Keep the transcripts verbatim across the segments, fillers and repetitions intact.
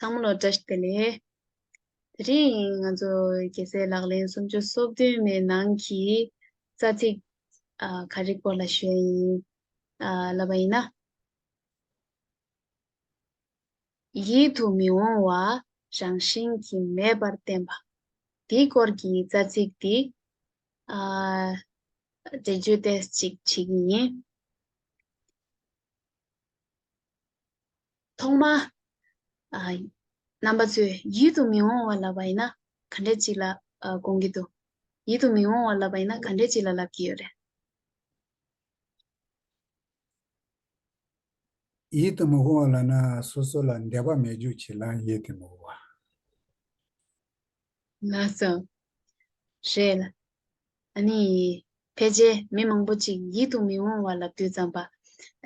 ཚང་མ་ལ་བཀྲ་ཤིས་བདེ་ལེགས། དེ་རིང་ང་ཚོ་རྒྱལ་སྲས་ལག་ལེན་སུམ་ཅུ་སོ་བདུན་མའི་ནང་གི་རྩ་ཚིག་ཨ་ག་རེ་སྐོར་ལ་ཞུ་ཡ་ཡིན། ཨ་ལབ་པ་ཡིན་ན། ཡིད་དུ་མི་འོང་བ་རང་བཞིན་གྱིས་མེད་པར་བསྟན་པ། འདིའི་སྐོར་གྱི་རྩ་ཚིག་འདི་ཨ་འགྲེལ་བརྗོད་ཏོག་ཙམ་ཅིག་བྱེད་ཀྱི་ཡིན། ཐོག་མ། ཨ། རྣམ་པ་ཚོས་ཡིད་དུ་མི་འོང་བ་ལབ་པ་ཡིན་ན་ག་འདྲ་ཅིག་ལ་ཨ་དགོངས་ཀྱི་འདུག་ཡིད་དུ་མི་འོང་བ་ལབ་པ་ཡིན་ན་ག་འདྲ་ཅིག་ལ་ལབ་ཀྱི་ཡོད་རེད། ཡིད་དུ་མི་འོང་བ་ལབ་ན་སོ་སོ་ལ་འདོད་པ་མེད་རྒྱུ་ཅིག་ལ་ཡིད་དུ་མི་འོང་བ། ལགས་སོ། རེད་ལ། ཨ་ནི། ཕལ་ཆེར་མི་མང་པོ་ཅིག་ཡིད་དུ་མི་འོང་བ་ལབ་དུས་ཙམ་པ།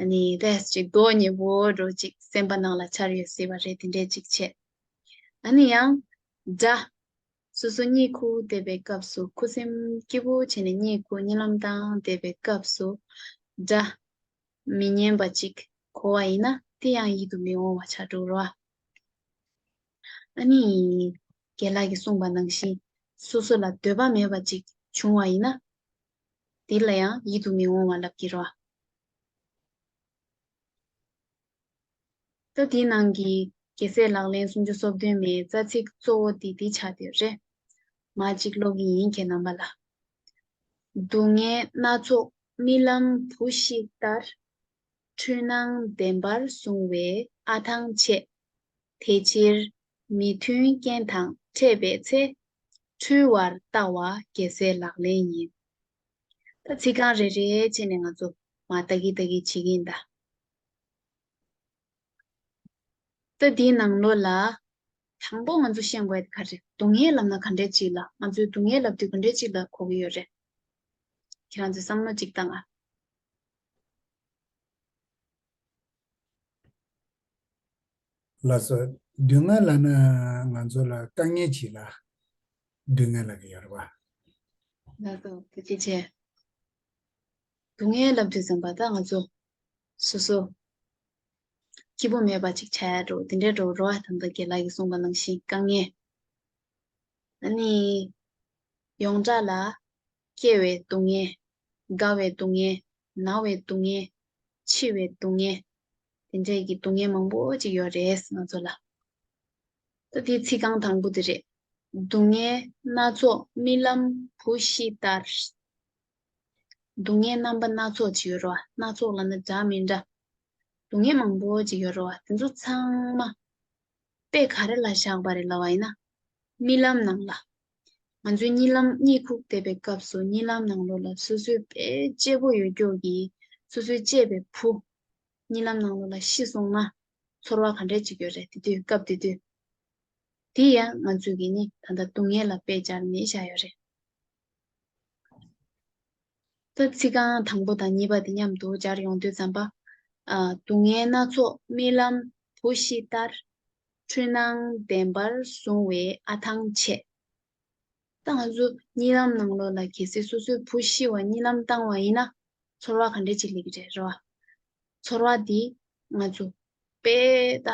ཨ་ནི་ཏོག་ཙམ་ཅིག་མདོག་ཉེས་པོ་འདྲ་ཅིག་སེམས་པ་ནང་ལ་འཆར་ཡོད་སྲིད་པ་རེད། དེ་འདྲས་ཅིག་བྱས། ཨ་ནི་ཡང་། དགྲ། སོ་སོ་གཉིད་ཁུག་བསྡད་པའི་སྐབས་སུ་ཁུ་སིམ་སྐྱིད་པོ་བྱས་ནས་གཉིད་ཁུག་གཉིད་ལམ་བཏང་བསྡད་པའི་སྐབས་སུ། དགྲ། མི་སྙན་པ་ཅིག་གོ་བ་ཡིན་ན་དེ་ཡང་ཡིད་དུ་མི་འོང་བ་ཆགས་འགྲོ་རོ། ཨ་ནི། རྒན་ལགས་ཀྱིས་གསུངས་པ་ནང་བཞིན་སོ་སོ་ལ་འདོད་པ་མེད་པ་ཅིག་བྱུང་བ་ཡིན་ན། དེ་ལ་ཡང་ཡིད་དུ་མི་འོང་བ་ལབ་ཀྱི་རོ། ད་དེའི་ནང་གི་རྒྱལ་སྲས་ལག་ལེན་སུམ་ཅུ་སོ་བདུན་མའི་རྩ་ཚིག་གཙོ་བོ་དེ་འདི་ཆགས་བསྡད་ཡོད་རེད། མ་གཅིག་ཀློག་གི་ཡིན་ཁྱེད་རྣམ་པ་ལ། སྡུག་བསྔལ་སྣ་ཚོགས་རྨི་ལམ་བུ་ཤི་ལྟར། འཁྲུལ་སྣང་བདེན་པར་བཟུང་བའི་ཨ་ཐང་ཆད། དེ་ཕྱིར་མི་མཐུན་རྐྱེན་དང་འཕྲད་པའི་ཚེ། འཁྲུལ་བར་ལྟ་བ་རྒྱལ་སྲས་ལག་ལེན་ཡིན། ད་ཚིག་རྐང་རེ་རེ་བྱས་ནས་ང་ཚོ་མར་ལྟ་གི་ལྟ་གི་བྱེད་ཀྱི་ཡིན་ད། ད་འདིའི་ནང་ལོགས་ལ། དང་པོ་ང་ཚོ་ཤེས་དགོས་ཡ་དེ་ག་རེ། སྡུག་བསྔལ་ལབ་ན་ག་འདྲས་ཅིག་ལ། ང་ཚོས་སྡུག་བསྔལ་ལབ་དུས་ག་འདྲས་ཅིག་ལ་གོ་གི་ཡོད་རེད། ཁྱེད་རང་ཚོས་བསམ་བློ་ཅིག་བཏང་ཨ། ལགས་སོ། སྡུག་བསྔལ་ལབ་ན་ང་ཚོ་ལ་དཀའ་ངལ་ཅིག་ལ་སྡུག་བསྔལ་ལབ་ཀྱི་ཡོད་རེད་པ། ལགས་སོ། ཐུགས་རྗེ་ཆེ། སྡུག་བསྔལ་ལབ་དུས་ཙམ་པ་ད་ང་ཚོ་སོ་སོ་སྐྱིད་པོ་མེད་པ་ཅིག་ཆགས་ཡ་འགྲོ་དེ་འདྲའི་འགྲོ་རོ་ཨ། ད་ལྟ་རྒན་ལགས་ཀྱིས་གསུངས་པ་ནང་བཞིན་དཀའ་ངལ། ཨ་ནི། ཡོངས་གྲགས་ལ། སྐྱེ་བའི་སྡུག་བསྔལ། རྒ་བའི་སྡུག་བསྔལ། ན་བའི་སྡུག་བསྔལ། འཆི་བའི་སྡུག་བསྔལ། དེ་འདྲའི་གི་སྡུག་བསྔལ་མང་པོ་ཅིག་ཡོད་རེད་ང་ཚོ་ལ། ད་དེའི་ཚིག་རྐང་དང་པོ་དེ་རེད། སྡུག་བསྔལ་སྣ་ཚོགས་རྨི་ལམ་བུ་ཤི་ལྟར། སྡུག་བསྔལ་རྣམ་པ་སྣ་ཚོགས་ཅིག་ཡོད་རེད་བ། སྣ་ཚོགས་ལབ་ན་འདྲ་མི་འདྲ། སྡུག་བསྔལ་མང་པོ་ཅིག་ཡོད་རེད་བ། དེ་ཚོ་ཚང་མ། དཔེ་ག་རེ་ལ་བཞག་པ་རེད་ལབ་པ་ཡིན་ན། རྨི་ལམ་ནང་ལ། ང་ཚོའི་གཉིད་ལམ་གཉིད་ཁུག་བསྡད་པའི་སྐབས་སུ་གཉིད་ལམ་ནང་ལོགས་ལ་སོ་སོའི་དཔེ་གཅེས་པོ་ཡོད་རྒྱུ་གི། སོ་སོའི་གཅེས་པའི་བུ། གཉིད་ལམ་ནང་ལོགས་ལ་ཤི་སོང་ན། ཚོར་བ་ག་འདྲས་ཅིག་ཡོད་རེད་དེ་དུས་སྐབས་དེ་དུས། དེ་ཡང་ང་ཚོས་ཀྱིས་ནི་ད་ལྟ་སྡུག་བསྔལ་ལ་དཔེ་སྦྱར་ནས་བཞག་ཡོད་རེད། ད་ཚིག་རྐང་དང་པོ་དང་གཉིས་པ་དེ་མཉམ་དུ་སྦྱར་ཡོང་དུས་ཙམ་པ། ཨ། སྡུག་བསྔལ་སྣ་ཚོགས་རྨི་ལམ་བུ་ཤི་ལྟར། འཁྲུལ་སྣང་བདེན་པར་བཟུང་བའི་ཨ་ཐང་ཆད། ད་ང་ཚོ་གཉིད་ལམ་ནང་ལོགས་ལ་གལ་སྲིད་སོ་སོའི་བུ་ཤི་བ་གཉིད་ལམ་བཏང་བ་ཡིན་ན། ཚོར་བ་ག་འདྲ་ཅིག་སླེབས་ཀྱི་རེད་རེད་བ། ཚོར་བ་འདི་ང་ཚོ་དཔེ་ད།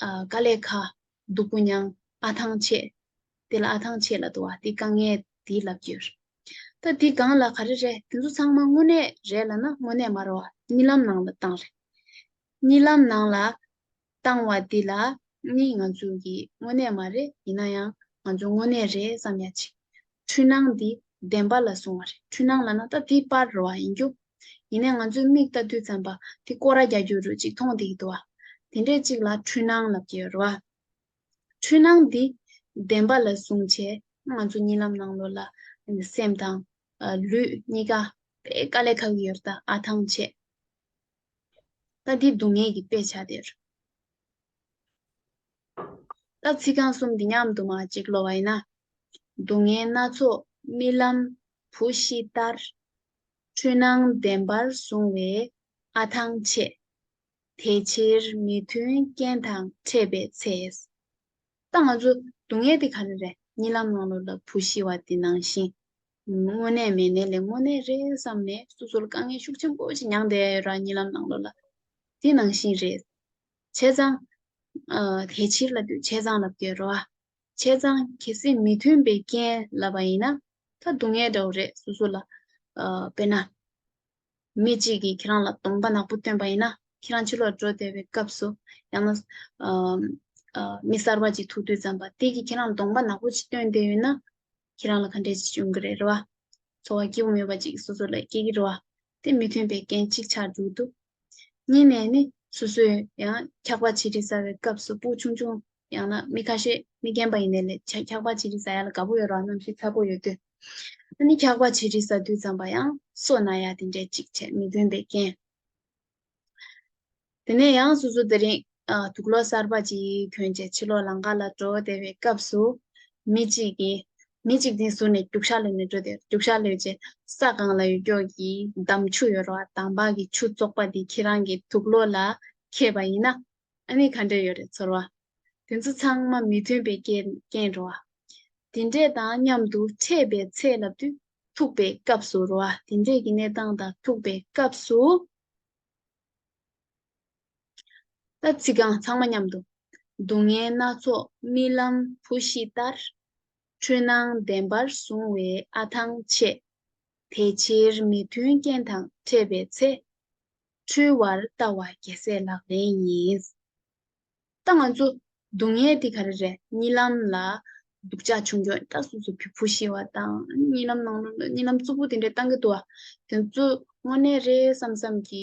ཨ། དཀའ་ལས་ཁག་སྡུག་པོ་མྱངས། ཨ་ཐང་ཆད། དེ་ལ་ཨ་ཐང་ཆད་ལབ་འདུག་བ། དེ་དཀའ་ངལ་དེ་ལབ་ཀྱི་ཡོད་རེད། ད་དེ་སྒང་ལ་ག་རེ་རེད། དེ་ཚོ་ཚང་མ་དངོས་གནས་རེད་ལབ་ན་དངོས་གནས་མ་རེད་བ། གཉིད་ལམ་ནང་ལ་བཏང་རེད། གཉིད་ལམ་ནང་ལ་བཏང་བ་འདི་ལ་ནི་ང་ཚོ་གི་དངོས་གནས་མ་རེད། ཡིན་ན་ཡང་ང་ཚོ་དངོས་གནས་རེད་བསམ་ཡ་ཅིག་འཁྲུལ་སྣང་འདི་བདེན་པ་ལ་བཟུང་བ་རེད། འཁྲུལ་སྣང་ལབ་ན་ད་འདི་པར་རེད་བ། ཡིན་རྒྱུ། ཡིན་ནའི་ང་ཚོས་མིག་ལྟ་དུས་ཙམ་པ་དེ་སྐོར་ར་རྒྱག་རྒྱུ་རུ་ཅིག་མཐོང་བསྡད་ཀྱི་འདུག་བ། དེ་འདྲས་ཅིག་ལ་འཁྲུལ་སྣང་ལབ་ཀྱི་ཡོད་རེད་བ། འཁྲུལ་སྣང་འདི་བདེན་པ་ལ་བཟུང་བྱས་ང་ཚོ་གཉིད་ལམ་ནང་ལོགས་ལ་སེམས་དང་། ཨ། ལུས་གཉིས་ཀ་དཔེ་དཀའ་ལས་ཁག་གི་ཡོད་རེད། ད་ཨ་ཐང་ཆད། ད་འདི་སྡུག་བསྔལ་གྱི་དཔེ་ཆགས་བསྡད་ཡོད་རེད། ད་ཚིག་རྐང་གསུམ་འདི་མཉམ་དུ་མར་གཅིག་ཀློག་པ་ཡིན་ན། སྡུག་བསྔལ་སྣ་ཚོགས་རྨི་ལམ་བུ་ཤི་ལྟར། འཁྲུལ་སྣང་བདེན་པར་བཟུང་བའི་ཨ་ཐང་ཆད། དེ་ཕྱིར་མི་མཐུན་རྐྱེན་དང་འཕྲད་པའི་ཚེ། ད་ང་ཚོ་སྡུག་བསྔལ་དེ་ག་རེ་རེད། གཉིད་ལམ་ནང་ལོགས་ལ་བུ་ཤི་བ་དེ་ནང་བཞིན། དངོས་གནས་མིན་ནའི་ལས་དངོས་གནས་རེད་བསམ་ནས་སོ་སོར་དཀའ་ངལ་ཤུགས་ཆེན་པོ་ཞིག་མྱངས་བསྡད་ཡོད་ར། གཉིད་ལམ་ནང་ལོགས་ལ། དེ་ནང་བཞིན་རེད། བྱས་ཙང་། ཨ་དེ་ཕྱིར་ལབ་དུས་བྱས་ཙང་ལབ་ཀྱི་ཡོད་རེད་བ། བྱས་ཙང་གལ་སྲིད་མི་མཐུན་པའི་རྐྱེན་ལབ་པ་ཡིན་ན། ད་སྡུག་བསྔལ་འདྲ་བོ་རེད་སོ་སོ་ལ། ཨ་དཔེར་ན། མི་གཅིག་གིས་ཁྱེད་རང་ལ་གདོང་པ་ནག་པོ་སྟོན་པ་ཡིན་ན། ཁྱེད་རང་ཕྱི་ལོགས་འགྲོ་བསྡད་པའི་སྐབས་སུ། ཡང་ན་ཨ་ཨ་མི་གསར་པ་ཅིག་ཐུག་དུས་ཙམ་པ་དེ་གིས་ཁྱེད་རང་ལ་གདོང་པ་ནག་པོ་ཅིག་སྟོན་བསྡད་ཡོད་ན། ཁྱེད་རང་ལ་ག་འདྲས་ཅིག་བྱུང་གི་རེད། རེད་བ། ཚོར་བ་སྐྱིད་པོ་མེད་པ་ཅིག་སོ་སོ་ལ་སྐྱེ་གི་རེད་བ། དེ་མི་མཐུན་པའི་རྐྱེན་གཅིག་ཆགས་འགྲོ་གི་འདུག་གཉིས་ནས་ནི་སོ་སོས་ཡང་འཁྱག་པ་བྱི་རིལ་ཟ་བའི་སྐབས་སུ་སྤུ་ཆུང་ཆུང་། ཡང་ན་མི་ཁ་ཤས་མི་རྒན་པ་ཡིན་ནའི་ལས་འཁྱག་འཁྱག་པ་བྱི་རིལ་ཟ་ཡ་ལ་དགའ་པོ་ཡོད་རེད་བ། གནམ་གཤིས་ཚ་པོ་ཡོད་དུས། ཨ་ནི་འཁྱག་པ་བྱི་རིལ་ཟ་དུས་ཙམ་པ་ཡང་སོ་ན་ཡ་དེ་འདྲས་ཅིག་བྱས་མི་མཐུན་པའི་རྐྱེན། དེ་ནས་ཡང་སོ་སོ་དེ་རིང་ཨ་དུག་ལོག་གསར་པ་ཅིག་གྱོན་བྱས་ཕྱི་ལོགས་ལམ་ཁ་ལ་འགྲོ་བསྡད་པའི་སྐབས་སུ། མི་གཅིག་གིས། མི་གཅིག་དེ་ཟུར་ནས་རྒྱུག་ཤར་ལོས་ནས་འགྲོ་བསྡད། རྒྱུག་ཤར་ལོས་བྱས་ས་སྒང་ལ་ཡོད་ཀྱོག་གི་འདམ་ཆུ་ཡོད་རེད་བ། འདམ་བག་གི་ཆུ་བཙོག་པ་དེ་ཁྱེད་རང་གི་དུག་ལོག་ལ་ཁེལ་བ་ཡིན་ན། ཨ་ནི་ག་འདྲ་ཡོད་རེད་ཚོར་བ། དེ་ཚོ་ཚང་མ་མི་མཐུན་པའི་རྐྱེན་རྐྱེན་རེད་བ། དེ་འདྲས་དང་མཉམ་དུ་འཕྲད་པའི་ཚེ་ལབ་དུས་ཐུག་པའི་སྐབས་སུ་རེད་བ། དེ་འདྲས་ཀྱི་གནས་སྟངས་དང་ཐུག་པའི་སྐབས་སུ། ད་ཚིག་རྐང་ཚང་མ་མཉམ་དུ། སྡུག་བསྔལ་སྣ་ཚོགས་རྨི་ལམ་བུ་ཤི་ལྟར། འཁྲུལ་སྣང་བདེན་པར་བཟུང་བའི་ཨ་ཐང་ཆད། དེ་ཕྱིར་མི་མཐུན་རྐྱེན་དང་འཕྲད་པའི་ཚེ། འཁྲུལ་བར་ལྟ་བ་རྒྱལ་སྲས་ལག་ལེན་ཡིན། ད་ང་ཚོ་སྡུག་བསྔལ་དེ་ག་རེ་རེད། གཉིད་ལམ་ལ་སྡུག་ཅག་བྱུང་ཀྱོག་ད་སོ་སོ་བུ་བུ་ཤི་བ་དང་གཉིད་ལམ་ནང་ལོགས་ལ་གཉིད་ལམ་རྩུབ་པོ་དེ་འདྲ་བཏང་གི་འདུག་བ། དེ་ཚོ་དངོས་གནས་རེད་བསམ་བསམ་གྱི་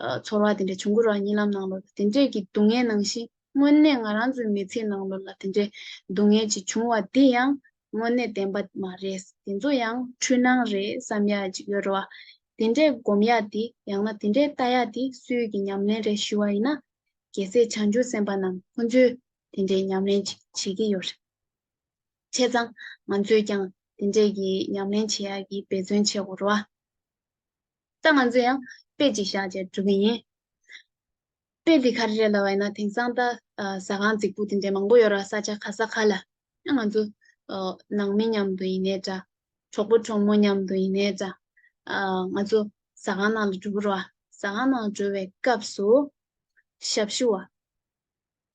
ཨ་ཚོར་བ་དེ་འདྲ་བྱུང་གི་རེད་བ། གཉིད་ལམ་ནང་ལོགས་དེ་འདྲས་ཀྱི་སྡུག་བསྔལ་ནང་བཞིན་དངོས་གནས་ང་རང་ཚོའི་མི་ཚེ་ནང་ལོགས་ལ་དེ་འདྲས་སྡུག་བསྔལ་ཅིག་བྱུང་བ་དེ་ཡང་དངོས་གནས་བདེན་པ་མ་རེད། དེ་ཚོ་ཡང་འཁྲུལ་སྣང་རེད་བསམ་ཡག་ཅིག་ཡོད་རེད་བ། དེ་འདྲས་སྒོམ་ཡག་དེ་ཡང་ན་དེ་འདྲས་ལྟ་ཡག་དེ་སུས་ཀྱི་ཉམས་ལེན་རེད་ཞུ་བ་ཡིན་ན། རྒྱལ་སྲས་བྱང་ཆུབ་སེམས་དཔའ་རྣམས་ཁོང་ཚོས་དེ་འདྲའི་ཉམས་ལེན་ཅིག་བྱེད་ཀྱི་ཡོད་རེད། བྱས་ཙང་ང་ཚོས་ཀྱང་དེ་འདྲའི་གི་ཉམས་ལེན་བྱེད་ཡག་གི་འབད་བརྩོན་བྱེད་དགོས་རེད་བ། ད་ང་ཚོས་ཡང་དཔེ་ཅིག་བཞག་བྱས་སྒྲུབ་ཀྱི་ཡིན། དཔེ་འདི་ག་རེ་རེད་ལབ་པ་ཡིན་ན། དེང་སང་ད་ཨ་ཟ་ཁང་རྫིག་པོ་དེ་འདྲའི་མང་པོ་ཡོད་རེད་བ། ས་ཆ་ག་ས་ག་ལ། ཡང་ང་ཚོ་ཨ་ནང་མི་མཉམ་དུ་ཡིན་ནའི་འདྲ། གྲོགས་པོ་གྲོགས་མོ་མཉམ་དུ་ཡིན་ནའི་འདྲ། ཨ་ང་ཚོ་ཟ་ཁང་ནང་ལ་འགྲོ་གི་རེད་བ། ཟ་ཁང་ནང་འགྲོ་བའི་སྐབས་སུ་ཞབས་ཞུ་བ།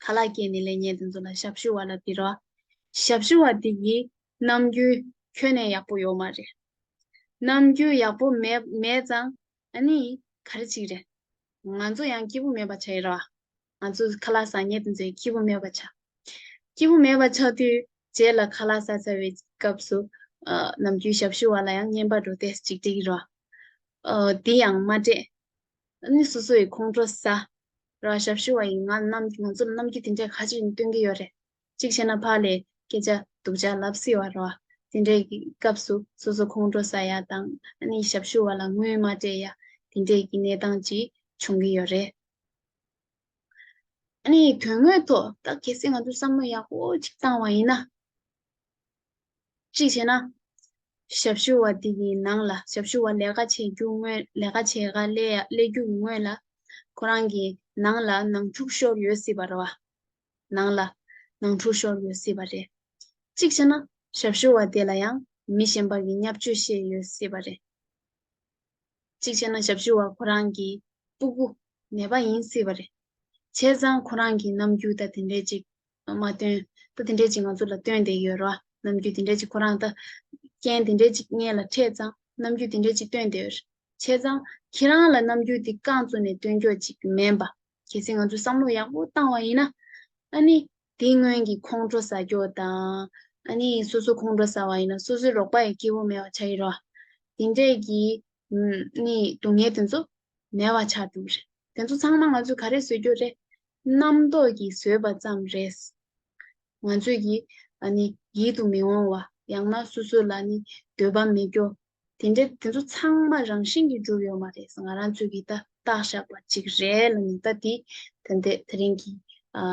ཁ་ལག་སྐྱེལ་ནས་ལེན་མཁན་དེ་ཚོ་ལ་ཞབས་ཞུ་བ་ལབ་ཀྱི་རེད་བ། ཞབས་ཞུ་བ་དེ་གི་རྣམ་འགྱུར་ཁྱོན་ནས་ཡག་པོ་ཡོད་མ་རེད། རྣམ་འགྱུར་ཡག་པོ་མེད་མེད་ཙང་ཨ་ནི་ག་རེ་ཅིག་རེད། ང་ཚོ་ཡང་སྐྱིད་པོ་མེད་པ་ཆགས་ཡོད་རེད་བ། ང་ཚོ་ཁ་ལག་ཟ་མཁན་དེ་ཚོ་སྐྱིད་པོ་མེད་པ་ཆགས། སྐྱིད་པོ་མེད་པ་ཆགས་དུས་རྗེས་ལ་ཁ་ལག་ཟ་ཚར་བའི་སྐབས་སུ་ཨ་ནམ་རྒྱུན་ཞབས་ཞུ་བ་ལ་ཡང་རྔན་པ་འགྲོ་སྟེ་ཅིག་སྤྲད་ཀྱི་རེད་བ། ཨ་དེ་ཡང་མ་སྤྲད། ཨ་ནི་སོ་སོ་ཡི་ཁོང་ཁྲོ་ཟ། ར་ཞབས་ཞུ་བ་ཡིས་ང་རྣམ་ང་ཚོ་ལ་རྣམ་འགྱུར་དེ་འདྲ་ག་ཅིག་སྟོན་གྱི་ཡོད་རེད། གཅིག་བྱས་ན་ཕར་ལས་སྐད་ཆ་སྡུག་ཅག་ལབ་སྲིད་པ་རེད་བ། དེ་འདྲའི་གི་སྐབས་སུ་སོ་སོ་ཁོང་ཁྲོ་ཟ་ཡ་དང་ཨ་ནི་ཞབས་ཞུ་བ་ལ་དངུལ་མ་སྤྲད་ཡ་དེ་འདྲའི་གི་གནས་སྟངས་ཅིག་བྱུང་གི་ཡོད་རེད། ཨ་ནི་དོན་དངོས་ཐོག་ད་གལ་སྲིད་ང་ཚོས་བསམ་བློ་ཡག་པོ་ཅིག་བཏང་བ་ཡིན་ན། གཅིག་བྱས་ན། ཞབས་ཞུ་བ་དེ་གི་ནང་ལ་ཞབས་ཞུ་བ་ལས་ཀ་བྱེད་རྒྱུ་སྔོན་ལས་ཀ་བྱེད་ག་སླེབས་ཡ་སླེབས་རྒྱུ་གི་སྔོན་ལ། ཁོ་རང་གི་ནང་ལ་ནང་འཁྲུག་ཤོར་ཡོད་སྲིད་པ་རེད་བ། ནང་ལ་ནང་འཁྲུག་ཤོར་ཡོད་སྲིད་པ་རེད། གཅིག་བྱས་ན་ཞབས་ཞུ་བ་དེ་ལ་ཡང་མི་གཞན་པ་གིས་བརྙས་བཅོས་བྱས་ཡོད་སྲིད་པ་རེད། གཅིག་བྱས་ན་ཞབས་ཞུ་བ་ཁོ་རང་གི་སྤུ་གུ་ནད་པ་ཡིན་སྲིད་པ་རེད། བྱས་ཙང་ཁོ་རང་གི་རྣམ་འགྱུར་ད་དེ་འདྲས་ཅིག་མ་སྟོན། ད་དེ་འདྲས་ཅིག་ང་ཚོ་ལ་སྟོན་བསྡད་ཡོད་རེད་བ། རྣམ་འགྱུར་དེ་འདྲས་ཅིག་ཁོ་རང་ད་རྐྱེན་དེ་འདྲས་ཅིག་སྔོན་ལ་འཕྲད་ཙང་རྣམ་འགྱུར་དེ་འདྲས་ཅིག་སྟོན་བསྡད་ཡོད་རེད། བྱས་ཙང་ཁྱེད་རང་ལ་རྣམ་འགྱུར་དེ་རྐང་བཙུགས་ནས་སྟོན་ཀྱོག་ཅིག་མིན་པ། གལ་སྲིད་ང་ཚོས་བསམ་བློ་ཡག་པོ་བཏང་བ་ཡིན་ན། ཨ་ནི་དེ་སྔོན་གྱི་ཁོང་ཁྲོ་ཟ་རྒྱུ་དང་། ཨ་ནི་སོ་སོ་ཁོང་ཁྲོ་ཟ་བ་ཡིན་ན་སོ་སོའི་རོགས་པ་ཡི་སྐྱིད་པོ་མེད་པ་ཆགས་ཀྱི་རེད་བ། དེ་འདྲས་ཀྱི་ཨ་ནི་སྡུག་བསྔལ་དེ་ཚོ་མེད་པ་ཆགས་འགྲོ་གི་རེད། དེ་ཚོ་ཚང་མ་ང་ཚོས་ག་རེ་བཟོས་རྒྱུ་རེད། རྣམ་རྟོག་གིས་བཟོས་པ་ཙམ་རེད། ང་ཚོས་ཀྱིས་ཨ་ནི་ཡིད་དུ་མི་འོང་བ་ཡང་ན་སོ་སོ་ལ་ནི་འདོད་པ་མེད་རྒྱུ། དེ་འདྲ་དེ་ཚོ་ཚང་མ་རང་བཞིན་གྱིས་འགྲུབ་ཡོད་མ་རེད། ང་རང་ཚོས་ཀྱིས་ད་བཏགས་བཞག་པ་ཅིག་རེད་ལབ་ནས། ད་དེ་ད་ལྟ་དེ་རིང་གི་ཨ་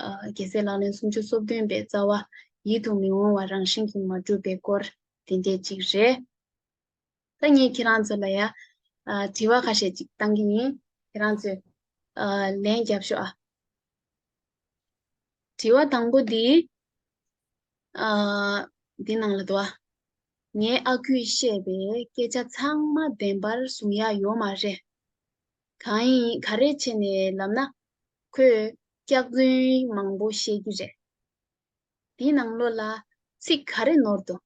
ཨ་རྒྱལ་སྲས་ལག་ལེན་སུམ་ཅུ་སོ་བདུན་པའི་རྩ་བ་ཡིད་དུ་མི་འོང་བ་རང་བཞིན་གྱིས་མ་གྲུབ་པའི་སྐོར་དེ་འདྲས་ཅིག་རེད། ད་ངས་ཁྱེད་རང་ཚོ་ལ་ཡ་ཨ་དྲི་བ་ཁ་ཤས་ཅིག་བཏང་གི་ཡིན། ཁྱེད་རང་ཚོས་ཨ་ལན་རྒྱབ་ཤོག་ཨ། དྲི་བ་དང་པོ་འདི། ཨ་འདི་ནང་ལ་འདུག་ཨ། ངའི་ཨ་ཁུས་བཤད་པའི་སྐད་ཆ་ཚང་མ་བདེན་པར་བཟུང་ཡག་ཡོད་མ་རེད། གང་ཡིན་ག་རེ་བྱས་ནས་ལབ་ན། ཁོས་ སྐྱག་རྫུན་མང་པོ་བཤད་ཀྱི་རེད། དེའི་ནང་ལོགས་ལ་ཚིག་ག་རེ་ནོར་འདུག་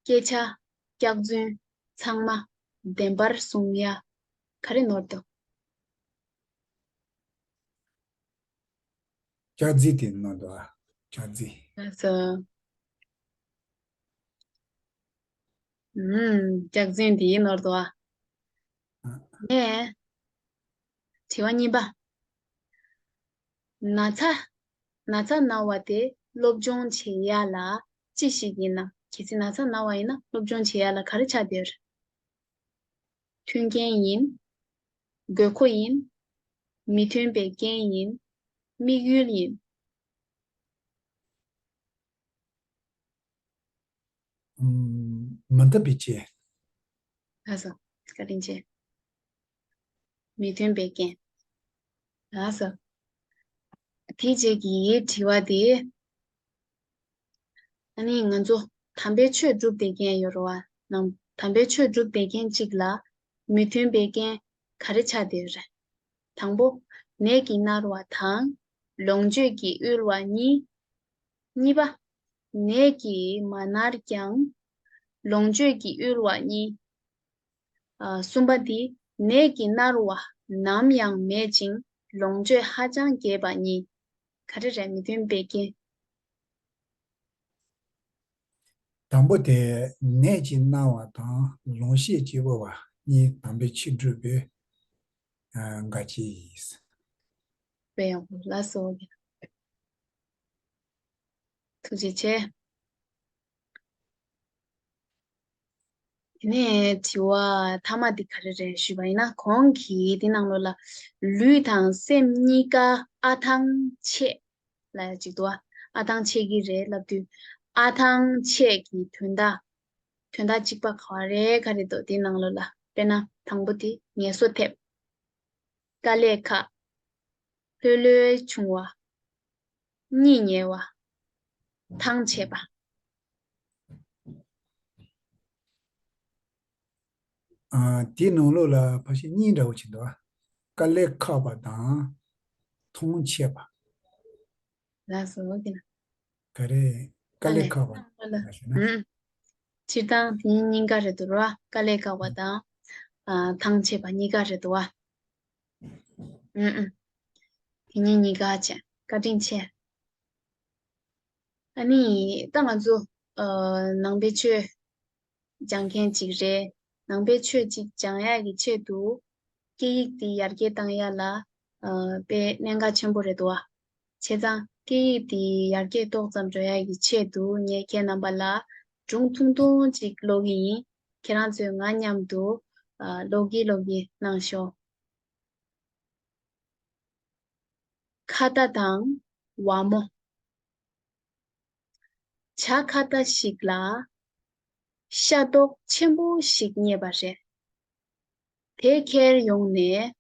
སྐད་ཆ། སྐྱག་རྫུན། ཚང་མ། བདེན་པར་གསུང་ཡ། ག་རེ་ནོར་འདུག་སྐྱག་རྫུན་དེ་ནོར་འདུག་ཨ། སྐྱག་རྫུན། ལགས་སོ། ཨུམ། སྐྱག་རྫུན་དེ་ནོར་འདུག་ཨ། ཨ། ནས། དྲི་བ་གཉིས་པ། ན་ཚ། ན་ཚ་ན་བ་དེ་སློབ་སྦྱོང་བྱེད་ཡ་ལ་ཅི་ཞིག་ཡིན་ནམ། གལ་སྲིད་ན་ཚ་ན་བ་ཡིན་ན་སློབ་སྦྱོང་བྱེད་ཡ་ལ་ག་རེ་ཆགས་བསྡད་ཡོད་རེད། མཐུན་རྐྱེན་ཡིན། དགོས་མཁོ་ཡིན། མི་མཐུན་པའི་རྐྱེན་ཡིན། དམིགས་ཡུལ་ཡིན། ཨུམ། མི་མཐུན་པའི་རྐྱེན། ལགས་སོ། བཀའ་དྲིན་ཆེ། མི་མཐུན་པའི་རྐྱེན། ལགས་སོ། དེའི་རྗེས་ཀྱི་དྲི་བ་དེ། ཨ་ནི་ང་ཚོ་དམ་པའི་ཆོས་སྒྲུབ་བསྡད་མཁན་ཡོད་རེད་བ། ནང་དམ་པའི་ཆོས་སྒྲུབ་བསྡད་མཁན་གཅིག་ལ་མི་མཐུན་པའི་རྐྱེན་ག་རེ་ཆགས་བསྡད་ཡོད་རེད། དང་པོ། ནད་ཀྱིས་མནར་བ་དང་། ལོངས་སྤྱོད་ཀྱིས་དབུལ་བ་གཉིས། གཉིས་པ། ནད་ཀྱིས་མ་མནར་ཀྱང་། ལོངས་སྤྱོད་ཀྱིས་དབུལ་བ་གཉིས། ཨ། གསུམ་པ་འདི། ནད་ཀྱིས་མནར་བ་ནམ་ཡང་མེད་ཅིང་ལོངས་སྤྱོད་ཧ་ཅང་རྒྱས་པ་གཉིས། ག་རེ་རེད། མི་མཐུན་པའི་རྐྱེན། དང་པོ་དེ་ནད་ཀྱིས་མནར་བ་དང་ལོངས་སྤྱོད་ཀྱིས་དབུལ་བ་གཉིས་དམ་པའི་ཆོས་སྒྲུབ་པའི་ཨ། འགལ་རྐྱེན་ཡིན། དཔེ་ཡག་པོ། ལགས་སོ། ཐུགས་རྗེ་ཆེ། དེ་ནས་དྲི་བ་མཐའ་མ་འདི་ག་རེ་རེད་ཞུས་པ་ཡིན་ན། གོང་གི་འདི་ནང་ལོགས་ལ་ལུས་དང་སེམས་གཉིས་ཀ་ཨ་ཐང་ཆད་ལབ་ཡ་ཅིག་འདུག་ཨ། ཨ་ཐང་ཆད་ཀྱི་རེད་ལབ་དུས། ཨ་ཐང་ཆད་ཀྱི་དོན་དག་དོན་དག་གཅིག་པ་ག་རེ་ག་རེ་འདུག་འདི་ནང་ལོགས་ལ། དཔེར་ན་དང་པོ་དེ་ངལ་གསོ་ཐེབས། དཀའ་ལས་ཁག་ལྷོད་ལྷོད་བྱུང་བ། གཉིད་ཉལ་བ། ཐང་ཆད་པ། ཨ། དེའི་ནང་ལོགས་ལ་ཕལ་ཆེར་གཉིས་འདྲ་བོ་ཅིག་འདུག་ཨ། དཀའ་ལས་ཁག་པ་དང་ཐང་ཆད་པ། ལགས་སོ། འོ་དེ་ན། ག་རེ། དཀའ་ལས་ཁག་པ་ལ་ཞུ་ན། ཨུམ། སྤྱིར་བཏང་དེ་གཉིས་ཀ་རེད་འདུག་ར། དཀའ་ལས་ཁག་པ་དང་། ཨ། ཐང་ཆད་པ་གཉིས་ཀ་རེད་འདུག་བ། ཨུམ་ཨུམ། དེ་གཉིས་གཉིས་ཀ་བྱས། བཀའ་དྲིན་ཆེ། ཨ་ནི་ད་ང་ཚོ་ཨ་ནང་པའི་ཆོས་སྦྱང་མཁན་ཅིག་རེད། ནང་པའི་ཆོས་ཅིག་སྦྱང་ཡག་གི་ཆེད་དུ་སྐད་ཡིག་འདི་ཡར་རྒྱས་བཏང་ཡག་ལ་ཨ་དཔེ་གནད་འགག་ཆེན་པོ་རེད་འདུག་བ། བྱས་ཙང་སྐད་ཡིག་འདི་ཡར་རྒྱས་ཏོག་ཙམ་འགྲོ་ཡག་གི་ཆེད་དུ་ངས་ཁྱེད་རྣམ་པ་ལ་སྒྲུང་ཐུང་ཐུང་ཅིག་ཀློག་གི་ཡིན། ཁྱེད་རང་ཚོས་ང་མཉམ་དུ་ཨ་ཀློག་གི་ཀློག་གི་གནང་ཤོག་ཁྭ་ཏ་དང་ཝ་མོ། བྱ་ཁྭ་ཏ་ཞིག་ལ་ཤ་རྡོག་ཆེན་པོ་ཞིག་རྙེད་པ་རེད། དེ་ཁྱེར་ཡོང་ནས་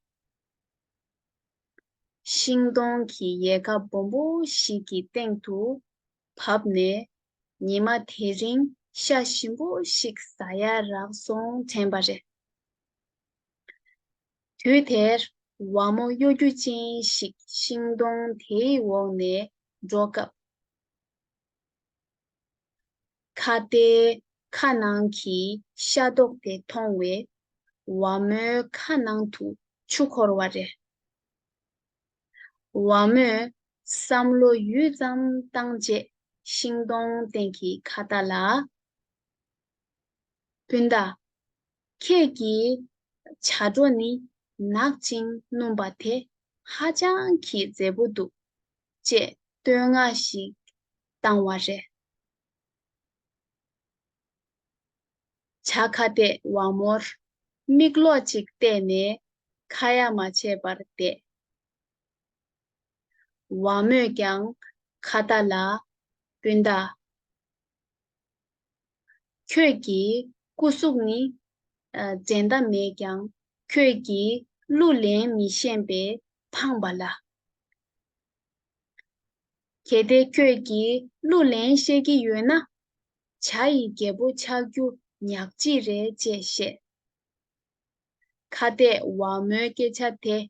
ཤིང་སྡོང་གི་ཡལ་ག་སྦོམ་པོ་ཞིག་གི་སྟེང་དུ་བབས་ནས་ཉི་མ་དེ་རིང་ཤ་ཞིམ་པོ་ཞིག་ཟ་ཡ་རག་སོང་དྲན་པ་རེད། དུས་དེར་ཝ་མོ་གཡོ་སྒྱུ་ཅན་ཞིག་ཤིང་སྡོང་དེའི་འོག་ནས་འགྲོ་སྐབས། ཁྭ་ཏའི་ཁ་ནང་གི་ཤ་རྡོག་དེ་མཐོང་བས་ཝ་མོའི་ཁ་ནང་དུ་ཆུ་འཁོར་བ་རེད། ཝ་མོས་བསམ་བློ་ཡུད་ཙམ་བཏང་རྗེས་ཤིང་སྡོང་སྟེང་གི་ཁྭ་ཏ་ལ། སྤུན་ཟླ། ཁྱེད་ཀྱི་བྱ་སྒྲོ་ནི་ནག་ཅིང་སྣུམ་པ་དེ་ཧ་ཅང་གི་མཛེས་པོ་འདུག་ཅེས་བསྟོད་བསྔགས་ཤིག་བཏང་བ་རེད། བྱ་ཁྭ་ཏས་ཝ་མོར་མིག་ལོག་ཅིག་བལྟས་ནས་ཁ་ཡ་མ་བྱས་པར་བསྡད། ཝ་མོས་ཀྱང་ཁྭ་ཏ་ལ། སྤུན་ཟླ། ཁྱོད་ཀྱི་སྐུ་གཟུགས་ནི་ཨ་འགྲན་ཟླ་མེད་ཀྱང་ཁྱོད་ཀྱིས་གླུ་ལེན་མི་ཤེས་པས་ཕངས་པ་ལ། གལ་ཏེ་ཁྱོད་ཀྱིས་གླུ་ལེན་ཤེས་ཀྱི་ཡོད་ན། བྱ་ཡི་རྒྱལ་པོ་ཆགས་རྒྱུ་ཉག་གཅིག་རེད་ཅེས་བཤད། ཁྭ་ཏས་ཝ་མོའི་སྐད་ཆ་དེ་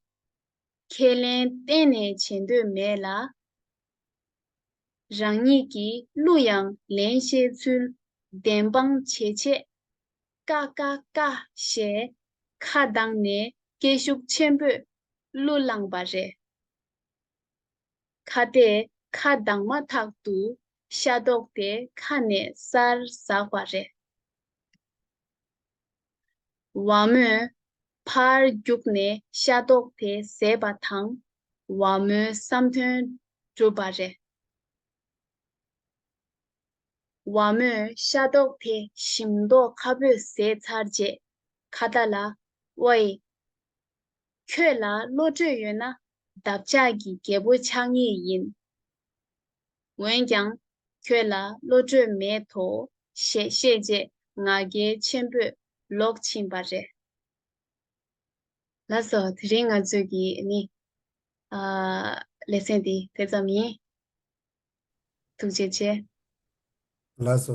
ཁས་ལེན་གཏན་ནས་བྱེད་འདོད་མེད་ལ། རང་ཉིད་ཀྱིས་གླུ་ཡང་ལེན་ཤེས་ཚུལ་བདེན་དཔང་བྱེད་ཆེད། ཀ་ཀ་ཀ་ཞེས་ཁ་གདངས་ནས་སྐད་ཤུགས་ཆེན་པོས་གླུ་བླངས་པ་རེད། ཁ་དེས་ཁ་གདངས་མ་ཐག་ཏུ་ཤ་རྡོག་དེ་ཁ་ནས་སར་ཟགས་པ་རེད། ཝ་མོས་ཕར་རྒྱུགས་ནས་ཤ་རྡོག་དེ་བཟས་པ་དང་། ཝ་མོའི་བསམ་དོན་འགྲུབ་པ་རེད། ཝ་མོས་ཤ་རྡོག་དེ་ཞིམ་མདོག་ཁ་པོས་བཟས་ཚར་རྗེས་ཁ་བརྡ་ལ། ཝེ། ཁྱོད་ལ་བློ་གྲོས་ཡོད་ན་འདབ་ཆགས་ཀྱི་རྒྱལ་པོ་ཆགས་ངེས་ཡིན། འོན་ཀྱང་ཁྱོད་ལ་བློ་གྲོས་མེད་དོ་ཞེས་བཤད་རྗེས་ང་རྒྱལ་ཆེན་པོས་ལོག་ཕྱིན་པ་རེད། ལགས་སོ། དེ་རིང་ང་ཚོས་ཀྱི་ནི། ཨ། ལེ་ཚན་འདི་དེ་ཙམ་ཡིན། ཐུགས་རྗེ་ཆེ། ལགས་སོ།